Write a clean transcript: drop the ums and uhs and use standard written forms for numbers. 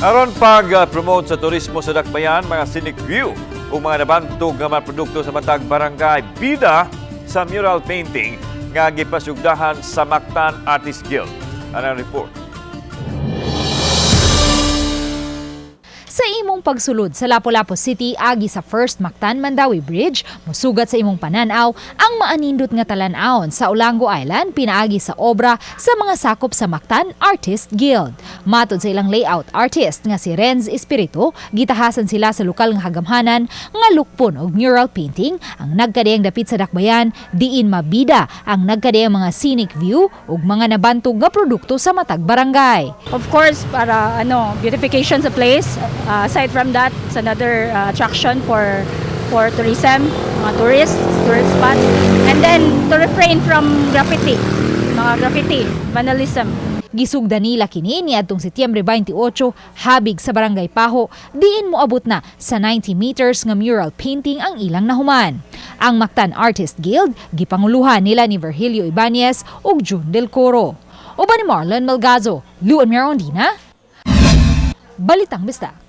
Aron pag-promote sa turismo sa Dakbayan, mga scenic view ug mga nabantog nga mga produkto sa matag barangay bida sa mural painting nga gipasugdahan sa Mactan Artist Guild. Ano ang report? Sa imong pagsulod sa Lapu-Lapu City agi sa First Mactan Mandaue Bridge, musugat sa imong pananaw ang maanindot nga talan-awon sa Olango Island pinaagi sa obra sa mga sakop sa Mactan Artist Guild. Matod sa ilang layout artist nga si Renz Espiritu, gitahasan sila sa lokal nga hagamhanan nga lukpon og mural painting ang nagkadiyang dapit sa dakbayan diin mabida ang nagkadiyang mga scenic view ug mga nabantog nga produkto sa matag barangay. Of course, para ano, beautification sa place. Aside from that, it's another attraction for tourism, mga tourists, tourist spots. And then to refrain from graffiti, mga graffiti, vandalism. Gisugda nila kini niadtong Setyembre 28 habig sa Barangay Paho, diin moabot na sa 90 meters nga mural painting ang ilang nahuman. Ang Mactan Artist Guild gipanguluhan nila ni Virgilio Ibanez ug June Del Coro. Uban ni Marlon Melgazo, Luan Mirondina, Balitang Bista.